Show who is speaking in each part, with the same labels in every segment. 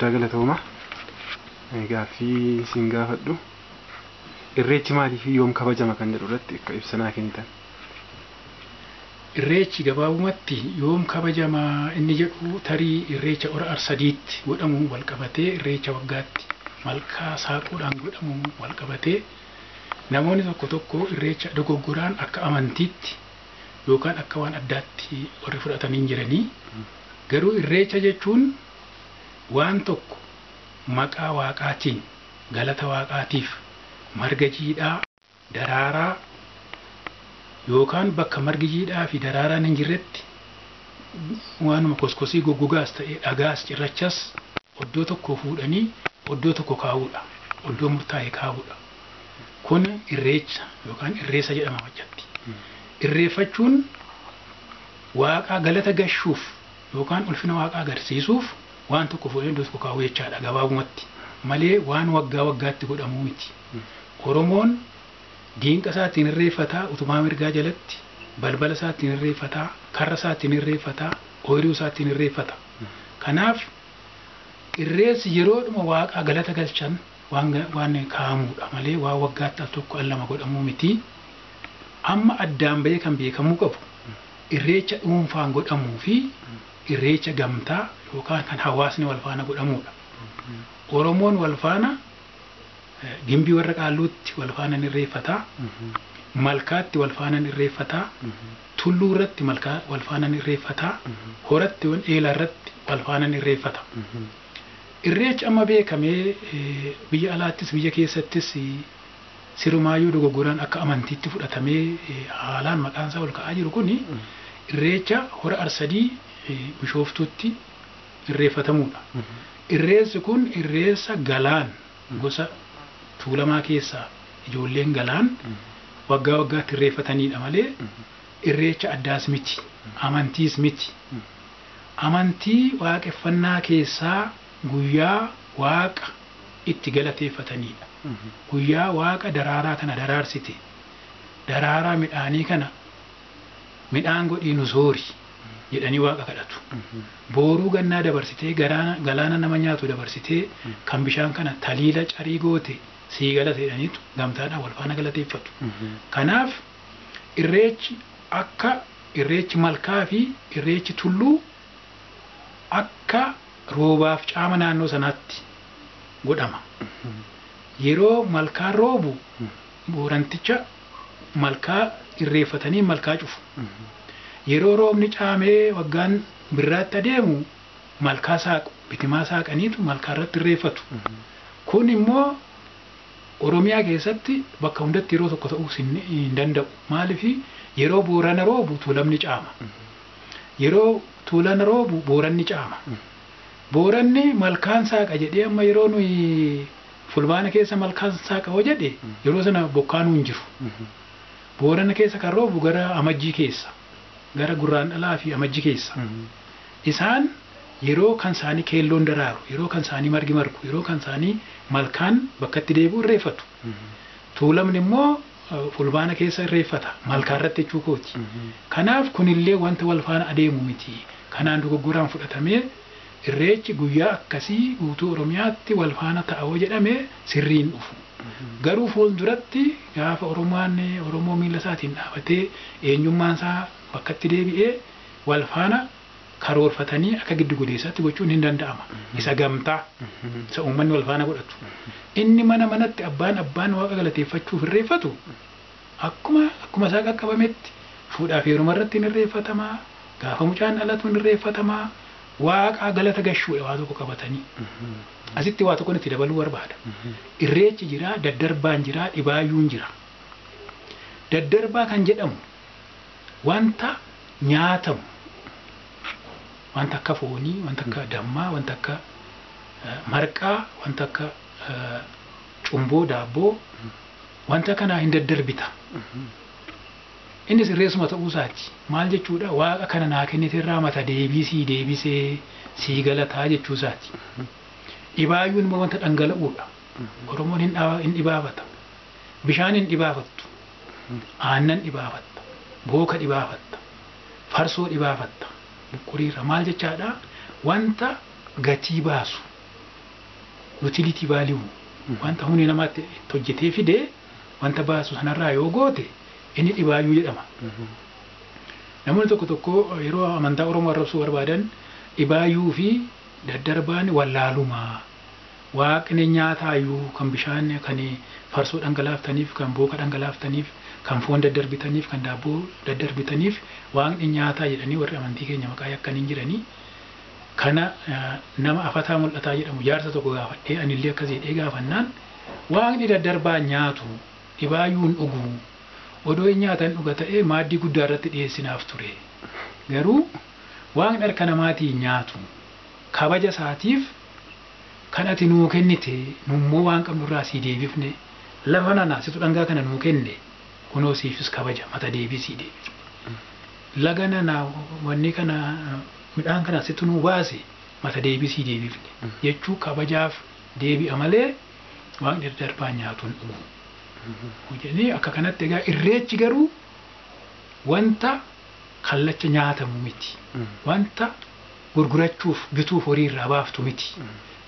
Speaker 1: Guddaa galatooma. Gaaffii isin gaafadhu. Irreechi maalii fi yoom kabajama kan jedhu irratti akka ibsanaa kennitan.
Speaker 2: Irreechi gabaabumatti yoom kabajama inni jedhu tarii irreecha hora Arsadiitti godhamu wal qabatee, irreecha waggaatti malkaa saaquudhaan godhamu wal qabatee, namoonni tokko tokko irreecha dogoggoraan akka amantiitti yookaan akka waan addaatti warri fudhatanii hin jiranii. Garuu irreecha jechuun waan tokko maqaa waaqaatiin, galata waaqaatiif, marga jiidhaa, daraaraa, yookaan bakka margi jiidhaa fi daraaraan hin jirretti waanuma koskosii goggogaas ta'e, dhagaas cirrachas oddoo tokko fuudhanii oddoo tokko kaa'uudha. Oddoo murtaa'e kaa'uudha. Kun irreecha yookaan irreessa jedhama machatti. Irreeffachuun waaqaa galata gashuuf yookaan ulfina waaqaa agarsiisuuf waan tokko fuudhanii iddoo tokko kaa'uu jechaadha gabaabumatti. Malee waan waggaa waggaatti godhamuu miti. Oromoon diinqa isaatiin irreeffataa, utubaa mirgaa jalatti, balbala isaatiin irreeffataa, karra isaatiin irreeffataa, ooyiruu isaatiin irreeffata. Kanaaf irreessi yeroodhuma waaqaa galata galchan waan kaa'amuudha malee waan waggaatti al tokko al lama godhamuu miti. Amma addaan bahee kan beekamuu qabu irreecha dhuunfaan godhamuu fi irreecha gamtaa yookaan kan hawaasni wal faana godhamuudha. Oromoon wal faana Gimbii warra Qaalluutti wal faana ni irreeffataa, malkaatti wal faana ni irreeffataa, tulluu irratti malkaa wal faana ni irreeffataa, horatti eelaa irratti wal faana ni irreeffata. Irreechi amma beekamee biyya alaattis biyya keessattis sirumaayyuu dogoggoraan akka amantiitti fudhatamee haalaan maqaan isaa ol ka'aa jiru kuni irreecha hora Arsadii Bishooftuutti irreeffatamuudha. Irreessi kun irreessa Galaan, gosa Tuulamaa keessaa ijoolleen Galaan waggaa waggaatti irreeffataniidha malee irreecha addaas miti, amantiis miti. Amantii waaqeffannaa keessaa guyyaa waaqa itti galateeffataniidha. Guyyaa waaqa daraaraa kana daraarsite, daraaraa midhaanii kana midhaan godhii nu soori jedhanii waaqa kadhatu. Booruu gannaa dabarsitee, galaana nama nyaatu dabarsitee, kan bishaan kana taliila carii goote sii galate jedhaniitu gamtaadhaan wal faana galateeffatu. Kanaaf irreechi akka irreechi malkaa fi irreechi tulluu akka roobaaf caama naannoo sanaatti godhama. Yeroo malkaan roobu booranticha malkaa irreeffatanii malkaa cufu. Yeroo roobni caamee waggaan birraatti adeemu malkaa saaqu, bitimaa saaqaniitu malkaa irratti irreeffatu. Kun immoo Oromiyaa keessatti bakka hundatti yeroo tokko ta'uu hin danda'u. Maaliif? Yeroo Boorana roobu Tuulamni caama. Yeroo Tuulana roobu Booranni caama. Booranni malkaan saaqa jedhee amma yeroo nuyi Fulbaana keessa malkaan saaqa hoo jedhe, yeroo sana bokkaanuu hin jiru. Boorana keessa kan roobu gara Amajjii keessa, gara Gurraandhalaa fi Amajjii keessa. Isaan yeroo kan isaanii keelloon daraaru, yeroo kan isaanii margi margu, yeroo kan isaanii malkaan bakkatti deebi'u irreeffatu. Tuulamni immoo Fulbaana keessa irreeffata, malkaa irratti jechuu kooti. Kanaaf kunillee wanta wal faana adeemu miti. Kanaan dogoggoraan fudhatamee irreechi guyyaa akkasii guutuu Oromiyaatti wal faana ta'a yoo jedhame sirriin dhufu. Garuu fuulduratti gaafa Oromoon Oromoo miila isaatiin dhaabatee eenyummaan isaa bakkatti deebi'ee wal faana karoorfatanii akka giddu galeessaatti gochuun hin danda'ama. Isa gamtaa, isa uummanni wal faana godhatu. Inni mana manatti abbaan abbaan waaqa galateeffachuuf irreeffatu akkuma isaa qaqqabametti fuudhaaf heeruma irratti hin irreeffatamaa, gaafa mucaan dhalatu hin irreeffatamaa, waaqaa galata gashuudha waa tokko qabatanii. Asitti waa tokko itti dabaluu barbaada. Irreechi jira, daddarbaan jira, dhibaayyuun jira. Daddarbaa kan jedhamu wanta nyaatamu, wanta akka foonii, wanta akka dammaa, wanta akka marqaa, wanta akka cumboo, daabboo, wanta kanaa hin daddarbita. Innis irreessuma ta'uu isaati. Maal jechuudha? Waaqa kana naa kennite irraa mata deebisii deebisee sii galataa jechuu isaati. Dhibaayyuun immoo wanta dhangala'uudha. Oromoon hin dhibaafata. Bishaan hin dhibaafattu. Aannan dhibaafatta. Booka dhibaafatta. Farsoo dhibaafatta. Buqquriirra maal jechaadha? Wanta gatii baasu. Utility value wanta humni namaatti itti hojjetee fidee wanta baasu sanarraa yoo goote inni dhibaayyuu jedhama. Namoonni tokko tokko yeroo amantaa Oromoo arrabsuu barbaadan dhibaayyuu fi daddarbaan wallaalumaa. Waaqni nyaataayyuu kan bishaan kan farsoo dhangalaaftaniif kan booka dhangalaaftaniif kan foon daddarbitaniif kan daabboo daddarbitaniif waaqni nyaataa jedhanii warri amantii keenya maqaa yakkaniin jiranii. Kana nama afataa mul'ataa jedhamu jaarsa tokko gaafadhee anillee akkas jedhee gaafannaan waaqni daddarbaa nyaatu dhibaayyuun dhugu odoo hin nyaatan dhuga ta'ee maaddii guddaa irratti dhiyeessinaaf ture. Garuu waaqni harka namaatiin nyaatu kabaja isaatiif kan ati nuu kennite nummoo waan qabnu irraa sii deebifne lafa nana situ dhangaa kana nuu kenne kunoo siifis kabaja mata deebii sii deebifne. Laga nana wanni kana midhaan kana situ nuu baase mata deebii sii deebifne jechuu kabajaaf deebi'a malee waaqni daddarbaa nyaatu hin dhugu. Jedhanii akka kanatti egaa irreechi garuu wanta kallacha nyaatamu miti. Wanta gurgurachuuf bituuf horii irraa baaftu miti.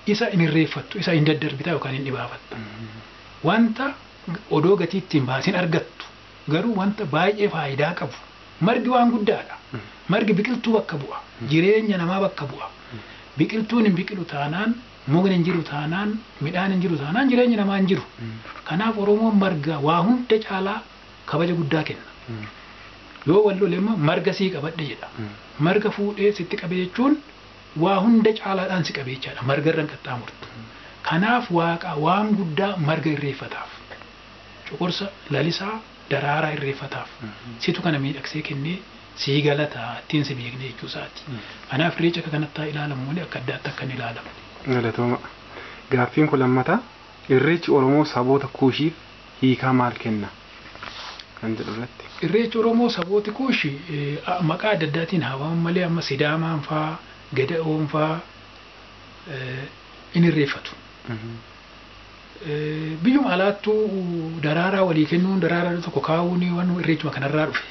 Speaker 2: Isa hin irreeffattu, isa hin daddarbita yookaan hin dhibaafatta. Wanta odoo gatii ittiin baasin argattu garuu wanta baay'ee faayidaa qabu. Margi waan guddaadha. Margi biqiltuu bakka bu'a. Jireenya namaa bakka bu'a. Biqiltuun hin biqilu taanaan, mukni hin jiru taanaan, midhaan hin jiru taanaan jireenyi namaa hin jiru. Kanaaf Oromoon marga waa hunda caalaa kabaja guddaa kenna. Yoo wal lole immoo marga sii qabadhe jedha. Marga fuudhee sitti qabe jechuun waa hunda caalaadhaan si qabe jechaadha. Marga irra hin qaxxaamurtu. Kanaaf waaqa waan guddaa marga irreeffataaf. Coqorsa lalisaa daraaraa irreeffataaf. Situ kana miidhagsee kennee sii galataa ittiin si beekne jechuu isaati. Kanaaf irreecha akka kanatti haa ilaalamu malee akka addaatti akka hin ilaalamne.
Speaker 1: Galatooma. Gaaffiin kun lammataa irreechi Oromoo saboota kuushiif hiikaa maal kenna? Kan jedhu irratti.
Speaker 2: Irreechi Oromoo sabooti kuushi maqaa adda addaatiin haa malee amma Sidaamaan faa Gada'oon faa in irreeffatu. Biyyuma alaattuu daraaraa walii kennuun daraaraa tokko kaa'uun waan irreechuma kanarraa dhufe.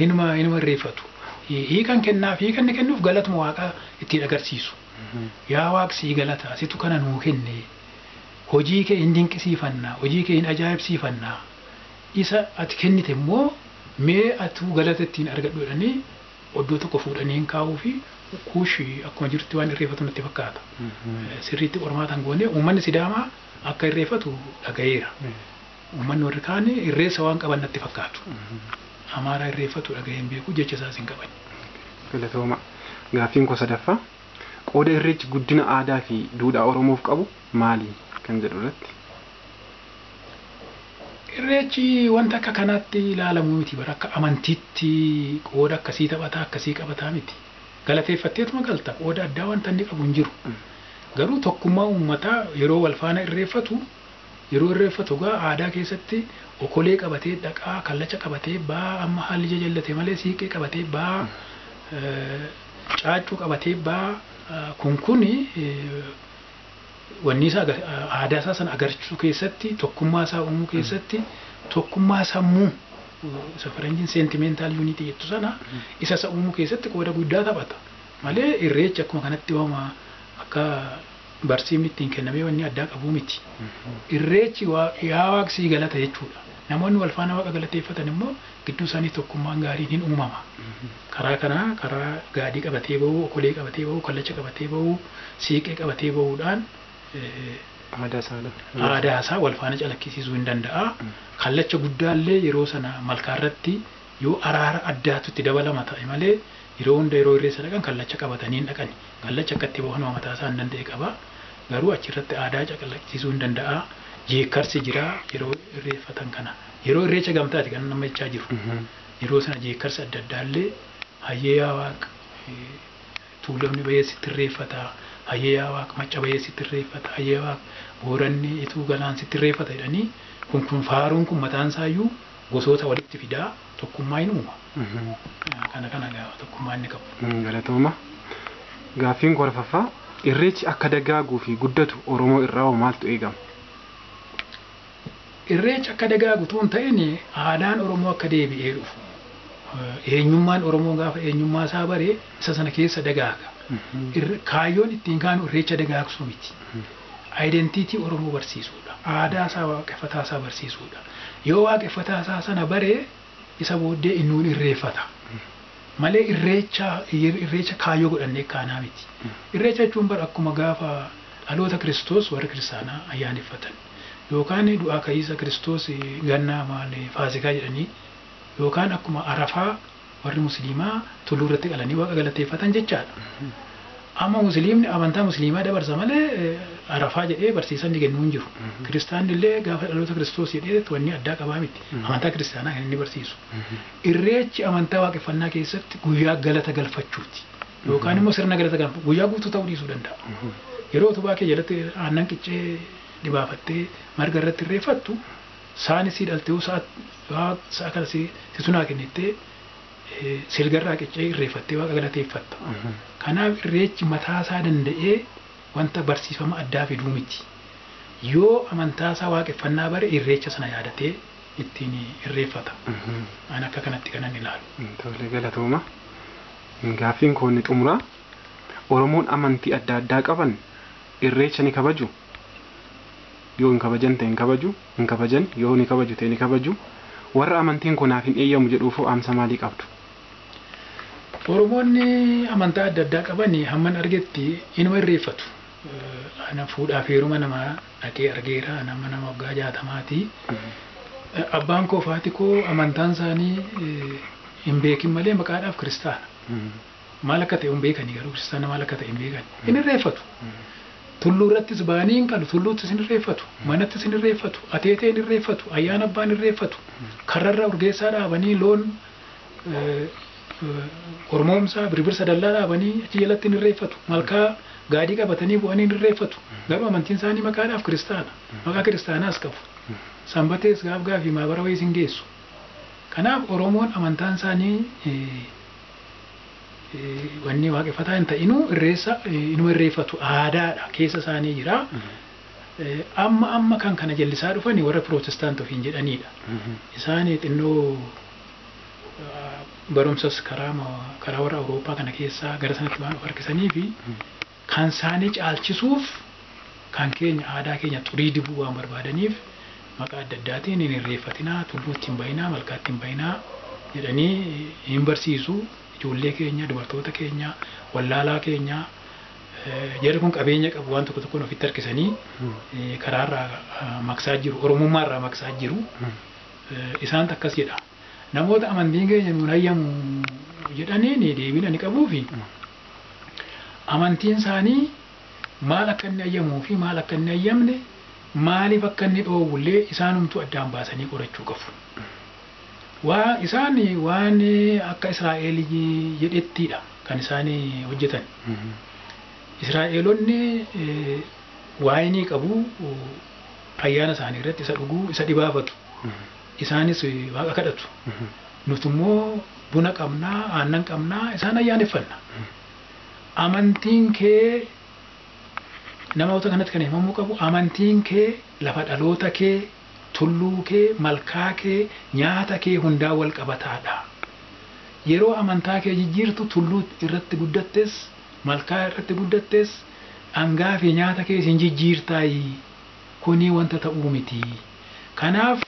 Speaker 2: Hinuma irreeffatu. Hiikan kennaaf hiikan kennuuf galatuma waaqaa ittiin agarsiisu. Yaa waaq sii galata situ kana nuu kenne hojii kee hin dinqisiifannaa hojii kee hin ajaa'ibsiifannaa isa ati kennite immoo mee atuu galata ittiin argadhu jedhanii oddoo tokko fuudhanii hin kaa'uu fi kuushi akkuma jirti waan irreeffatu natti fakkaata. Sirriitti qormaatan goone uummanni Sidaamaa akka irreeffatu dhagayeera. Uummanni warri kaan irreessa waan qaban natti fakkaatu. Amaaraa irreeffatu dhagahee hin beeku jecha isaas hin qaban.
Speaker 1: Galatooma. Gaaffiin koo sadaffaa qooda irreechi guddina aadaa fi duudhaa Oromoof qabu maali kan jedhu irratti.
Speaker 2: Irreechi wanta akka kanaatti ilaalamu miti bara akka amantiitti qooda akkasii taphataa akkasii qabataa miti. Galateeffatteetuma galta qooda addaa wanta inni qabu hin jiru. Garuu tokkummaa uummataa yeroo wal faana irreeffatu yeroo irreeffatu gaa aadaa keessatti okolee qabatee dhaqaa kallacha qabatee baa amma haalli jajallate malee siiqee qabatee baa caaccuu qabatee baa kun kuni wanni isaa aadaa isaa sana agarsiisuu keessatti tokkummaa isaa uumuu keessatti tokkummaa sammuu isa faranjiin sentimental unity jettu sana isa isa uumuu keessatti qooda guddaa taphata. Malee irreechi akkuma kanatti waama akka barsiifni ittiin kennamee wanni addaa qabuu miti. Irreechi yaa waaqsii galata jechuudha. Namoonni wal faana waaqa galateeffatan immoo gidduu isaanii tokkummaan gaariin hin uumama. Karaa kanaa karaa gaadii qabatee bahuu, okolee qabatee bahuu, kallacha qabatee bahuu, siiqee qabatee bahuudhaan aadaa isaa wal faana calaqqisiisuu hin danda'a. Kallacha guddaallee yeroo sana malkaarratti yoo araara addaatu itti dabalama ta'e malee yeroo hunda yeroo irreessa dhaqan kallacha qabatanii hin dhaqani. Kallacha akka itti bahan mataa isaa hin danda'e qaba. Garuu achirratti aadaa calaqqisiisuu hin danda'a. Jeekkarsi jira yeroo irreeffatan kana. Yeroo irreecha gamtaati kan nama jechaa jiru. Yeroo sana jeekkarsi adda addaallee hayyee yaa waaq tuulamni bahee sitti irreeffata. Hayyee yaa waaq macca bahee sitti irreeffata. Hayyee yaa waaq booranni ituu galaan sitti irreeffata jedhanii kun kun faaruun kun mataan isaayyuu gosoota walitti fidaa tokkummaa hin uuma. Kana kana gaafa tokkummaa inni qabu.
Speaker 1: Galatooma. Gaaffiin korfaffaa irreechi akka dagaaguu fi guddatu Oromoo irraa hoo maaltu eegama?
Speaker 2: Irreechi akka dagaagu tuun ta'in aadaan Oromoo akka deebi'ee dhufu. Eenyummaan Oromoo gaafa eenyummaa isaa bare isa sana keessa dagaaga. Kaayyoon ittiin kaanu irreecha dagaagsuu miti. Identity Oromoo barsiisuudha. Aadaa isaa waaqeffataa isaa barsiisuudha. Yoo waaqeffataa isaa sana baree isa booddee innuun irreeffata. Malee irreecha kaayyoo godhannee kaanaa miti. Irreecha jechuun bara akkuma gaafa dhaloota Kiristoos warri kiristaanaa ayyaaneffatan yookaan du'aa ka'iisa Kiristoos gannaa maal faasikaa jedhanii yookaan akkuma Arafaa warri musliimaa tulluu irratti qalanii waaqa galateeffatan jechaadha. Amma musliimni amantaa musliimaa dabarsa malee Arafaa jedhee barsiisan kennuu hin jiru. Kiristaanni illee gaafa dhaloota Kiristoos jedhee wanni addaa qabaa miti. Amantaa kiristaanaa kan inni barsiisu. Irreechi amantaa waaqeffannaa keessatti guyyaa galata galfachuuti. Yookaan immoo sirna galata galfachuu guyyaa guutuu ta'uu dhiisuu danda'a. Yeroo utubaa kee jalatti aannan qiccee dhibaafattee marga irratti irreeffattu saani sii dhaltee sa'a kana si sunaa kennittee silgarraa qiccee irreeffattee waaqa galateeffatta. Kanaaf irreechi mataasaa danda'ee wanta barsiifama addaa fiduu miti. Yoo amantaasaa waaqeffannaa bare irreecha sana yaadatee ittiin irreeffata. An akka kanatti kanan ilaalu.
Speaker 1: Tole galatooma. Gaaffiin koo inni xumuraa Oromoon amantii adda addaa qaban irreecha ni kabaju. Yoo hin kabajan ta'e hin kabaju, hin kabajan yoo ni kabaju ta'e ni kabaju. Warra amantiin kun naaf hin eeyyamu jedhuufoo amsa maalii qabdu?
Speaker 2: Oromoonni amantaa adda addaa qaban hamman argetti inuma irreeffatu. Ana fuudhaa fi heeruma namaa dhaqee argeera nama nama waggaa 60ti. Abbaan koo fi haati koo amantaan isaanii hin beekin malee maqaadhaaf kiristaana. Maal akka ta'e hin beekani garuu kiristaana maal akka ta'e hin beekani. Hin irreeffatu. Tulluu irrattis ba'anii hin qalu, tulluuttis hin irreeffatu, manattis hin irreeffatu, ateetee hin irreeffatu, ayyaana abbaan hin irreeffatu. Karrarra urgeessaa dhaabanii loon ormoomsaa birbirsa dallaa dhaabanii achi jalatti hin irreeffatu. Malkaa gaadii qabatanii bu'anii hin irreeffatu. Garuu amantiin isaanii maqaadhaaf kiristaana. Maqaa kiristaanaas qabu. Sanbatees gaaf gaafii maabara wayiis hin geessu. Kanaaf Oromoon amantaan isaanii wanni waaqeffataa hin ta'inuu irreessa inuma irreeffatu aadaadha keessa isaanii jira. Amma amma kan kana jallisaa dhufani warra pirootestaant ofiin jedhanidha. Isaan xinnoo barumsas karaa warra Awurooppaa kana keessaa gara sanatti waan of harkisanii fi kan isaanii caalchisuuf kan keenya aadaa keenya xurii dibuu waan barbaadaniif maqaa adda addaatiin hin irreeffatinaa, tulluutti hin bayinaa, malkaatti hin bayinaa jedhanii hin barsiisu. Ijoollee keenya, dubartoota keenya, wallaalaa keenya jarri kun qabeenya qabu waan tokko tokkoon ofitti harkisanii karaarraa maqsaa jiru, oromummaarraa maqsaa jiru. Isaan akkas jedha. Namoota amantiin keenya nuun hayyamu jedhaniin deebiin ani qabuufi amantiin isaanii maal akka inni hayyamuu fi maal akka inni hayyamne maaliif akka inni dhoowwullee isaanumtuu addaan baasanii qorachuu qabu. Waa isaan waan akka Israa'el jedhettidha kan isaan hojjetan. Israa'eelonni waayinii qabu ayyaana isaanii irratti isa dhuguu isa dhibaafatu. Isaanis waaqa kadhatu. Nuti immoo buna qabnaa, aannan qabnaa isaan ayyaaneffanna. Amantiin kee namoota kanatti kan himamuu qabu amantiin kee lafa dhaloota kee tulluu kee malkaa kee nyaata kee hundaa wal qabataadha. Yeroo amantaa kee jijjiirtu tulluu irratti guddattes malkaa irratti guddattes dhangaa fi nyaata kee isin jijjiirtaayi kuni wanta ta'uu miti. Kanaaf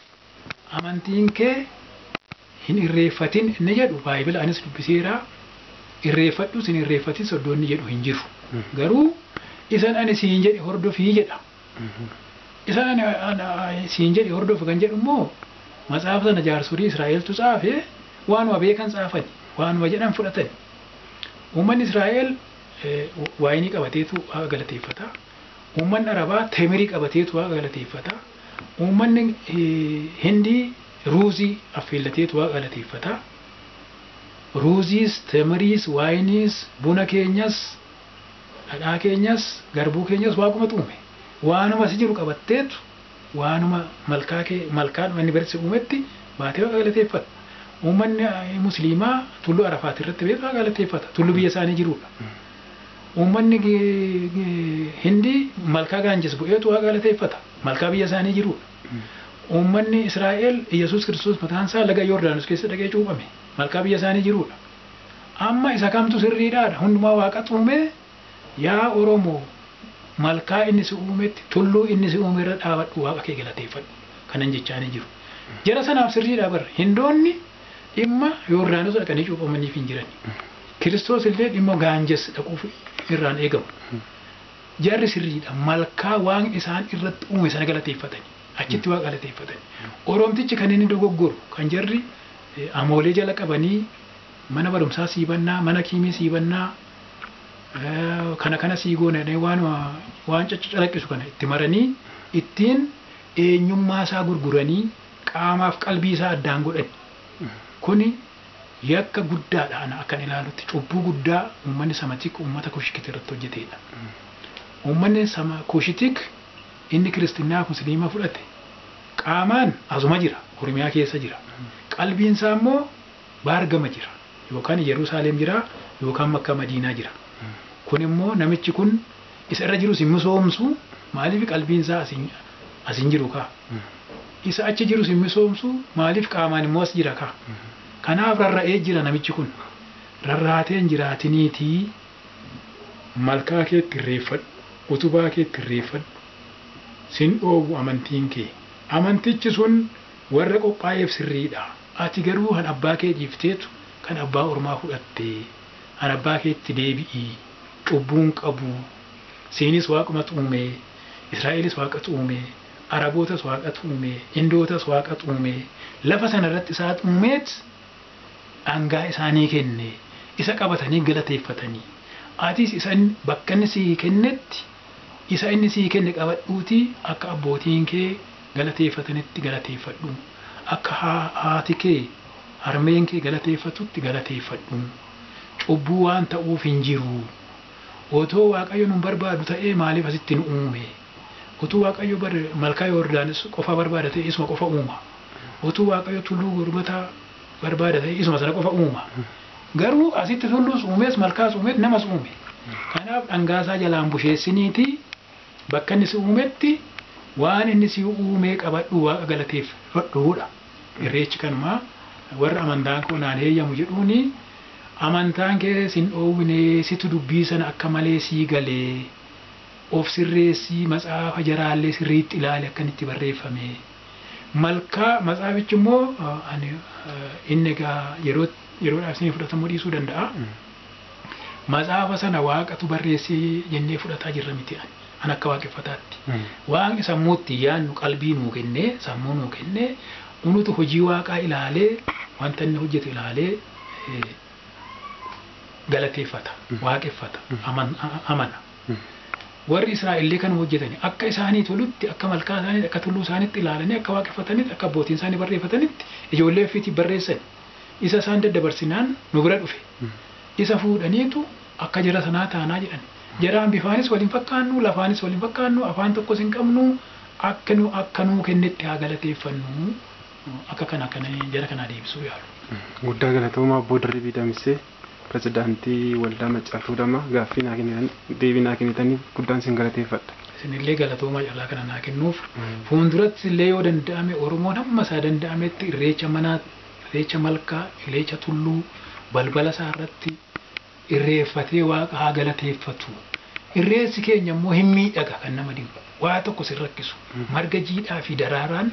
Speaker 2: amantiin kee hin irreeffatin inni jedhu baayibila anis dubbiseera irreeffadhus hin irreeffatin soddoonni jedhu hin jiru. Garuu isan ani siin jedhe hordofii jedha. Isan ani siin jedhe hordofi kan jedhu immoo matsaafa sana jaarsolii Israa'eltu tsaafe waanuma beekan tsaafani waanuma jedhan fudhatan. Uummanni Israa'el waayinii qabateetu waaqa galateeffata. Uummanni Arabaa teemirii qabateetu waaqa galateeffata. Uummanni Hindii ruuzii affeellateetu waaqa galateeffata. Ruuziis, teemiriis, waayiniis, buna keenyas, dhadhaa keenyas, garbuu keenyas waaquma uume. Waanuma si jiru qabatteetu waanuma malkaa kee malkaan inni barsi uumetti baatee waaqa galateeffata. Uummanni musliimaa tulluu Arafaat irratti beeku waaqa galateeffata. Tulluu biyya isaanii jirudha. Uummanni Hindii malkaa Gaanjes bu'eetu waaqa galateeffata. Malkaa biyya isaanii jirudha. Uummanni Israa'el Iyyasuus Kiristoos mataan isaa laga Yordaanos keessa dhaqee cuuphame. Malkaa biyya isaanii jirudha. Amma isa kamtu sirriidhaadha. Hundumaa waaqa uume yaa Oromoo Malkaa inni si uumetti, tulluu inni si uume irra dhaabadhu, waaqa kee galateeffadhu. Kanan jechaanii jiru. Jara sanaaf sirriidha bara. Hindoonni dhimma Yoordaanos dhaqanii cuuphamaniif hin jiran. Kiristoos illee dhimma Gaanjes dhaquuf irraan eegamu. Jarri sirriidha. Malkaa waan isaan irratti uume sana galateeffatani. Achitti waaqa galateeffatani. Oromtichi kan inni dogoggoru kan jarri amoolee jala qabanii mana barumsaa siibannaa, mana kiimii siibannaa, kana kana sii goone jedhanii waan caccalaqqisu kana itti maranii ittiin eenyummaa isaa gurguranii qaamaaf qalbii isaa addaan godhan. Kuni yakka guddaadha ana akkan ilaalutti, cubbuu guddaa uummanni Samatik uummata Kushitik irratti hojjetedha. Uummanni sama Kushitik inni kiristinnaa musliima fudhate qaamaan asuma jira, Oromiyaa keessa jira. Qalbiin isaa immoo baargama jira, yookaan Yerusaalem jira, yookaan Makka Madiinaa jira. Kun immoo namichi kun isa irra jirus hin misoomsu, maaliif qalbiin isaa as hin jiru kaa. Isa achi jirus hin misoomsu, maaliif qaamaan immoo as jira kaa. Kanaaf rarra'ee jira namichi kun. Rarraatee hin jiraatiniitii malkaa keetti irreeffadhu, utubaa keetti irreeffadhu, sin dhoobu amantiin kee. Amantichi sun warra qophaa'eef sirriidha. Ati garuu kan abbaa kee dhiifteetu kan abbaa ormaa fudhatte. Kan abbaa keetti deebi'i. Cubbuun qabu. Siinis waaqumatu uume. Israa'elis waaqatu uume. Arabootas waaqatu uume. Hindootas waaqatu uume. Lafa sana irratti isaa uumeet dhangaa isaanii kenne. Isa qabatanii galateeffatanii. Atis isa bakka inni sii kennetti isa inni sii kenne qabadhuutii akka abbootiin kee galateeffatanitti galateeffadhu. Akka haati kee harmeen kee galateeffatutti galateeffadhu. Cubbuu waan ta'uuf hin jiru. Otoo Waaqayyo nu barbaadu ta'ee maaliif asitti nu uume? Utuu Waaqayyo malkaa Yordaanos qofa barbaada ta'e isuma qofa uuma. Utuu Waaqayyo tulluu gurbataa barbaada ta'e isuma sana qofa uuma. Garuu asitti tulluus uumees malkaas uumees namas uume. Kanaaf dhangaasaa jalaan busheessiniitii bakka inni si uumetti waan inni si uumee qabadhu waaqa galateeffadhuudha. Irreechi kanumaa warra amantaan koo naan heeyyamu jedhuuni amantaan kee sin dhoowwine, situ dubbii sana akka malee sii galee of sirreessii matsaafa jaraallee sirriitti ilaali akka inni itti barreeffame. Malkaa matsaafichi immoo ani inni egaa yeroodhaaf isinii fudhatamuu dhiisuu danda'a. Matsaafa sana waaqatu barreessee jennee fudhataa jirra miti ani. An akka waaqeffataatti. Waaqni sammuutti yaadnu qalbii nuu kennee sammuu nuu kennee unutu hojii waaqaa ilaalee wanta inni hojjetu ilaalee galateeffata, waaqeffata, amana. Warri Israa'ellee kanuma hojjetani akka isaanii tolutti, akka malkaa isaaniitti, akka tulluu isaaniitti ilaalanii akka waaqeffatanitti, akka abbootiin isaanii barreeffatanitti ijoollee ofiitii barreessan. Isa isaan daddabarsinaan nu bira dhufe. Isa fuudhaniitu akka jara sanaa taanaa jedhan. Jaraan bifaanis waliin fakkaannu, lafaanis waliin fakkaannu, afaan tokkos hin qabnu, akka nu akka nuu kennetti haa galateeffannu. Akka kana kana jara kanaa deebisuu yaalu.
Speaker 1: Guddaa galatoomaa Obbo Dirribii Damissee, pirezidaantii Waldaa Maccaa Tuulamaa, gaaffii naa kennitan deebii naa kennitaniif guddaan sin galateeffadha.
Speaker 2: Isinillee galatoomaa caalaa kana naa kennuuf. Fuulduratti illee yoo danda'ame Oromoon hamma isaa danda'ametti irreecha manaa, irreecha malkaa, irreecha tulluu balbala isaa irratti irreeffatee waaqa haa galateeffatu. Irreessi keenya immoo hin miidhaga kan nama dinqu. Waa tokko sin rakkisu. Marga jiidhaa fi daraaraan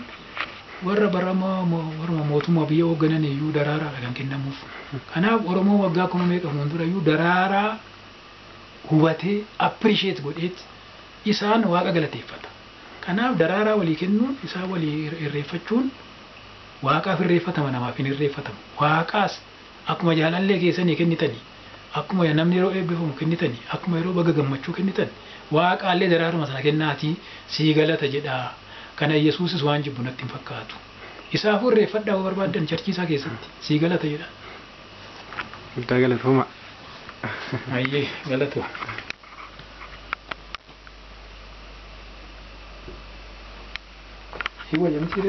Speaker 2: warra baramaa warra mootummaa biyya hoogganan iyyuu daraaraadha kan kennamuuf. Kanaaf Oromoo waggaa kuma meeqa fuuldura iyyuu daraaraa hubatee appreciate godheet isaan waaqa galateeffata. Kanaaf daraaraa walii kennuun isaan walii irreeffachuun waaqaaf irreeffatama, namaaf hin irreeffatamu. Waaqaas akkuma jaalallee keessanii kennitanii, akkuma namni yeroo eebbifamu kennitanii, akkuma yeroo baga gammachuu kennitan waaqaallee daraaruma sana kennaatii sii galata jedhaa. Kana Yesuusis waan jibbu natti hin fakkaatu. Isaafuu irreeffadhaa yoo barbaaddan charchiisaa keessatti sii galata jedha.
Speaker 1: Guddaa galatoomaa.
Speaker 2: Ayyee galatoo. Hiwa jamsi.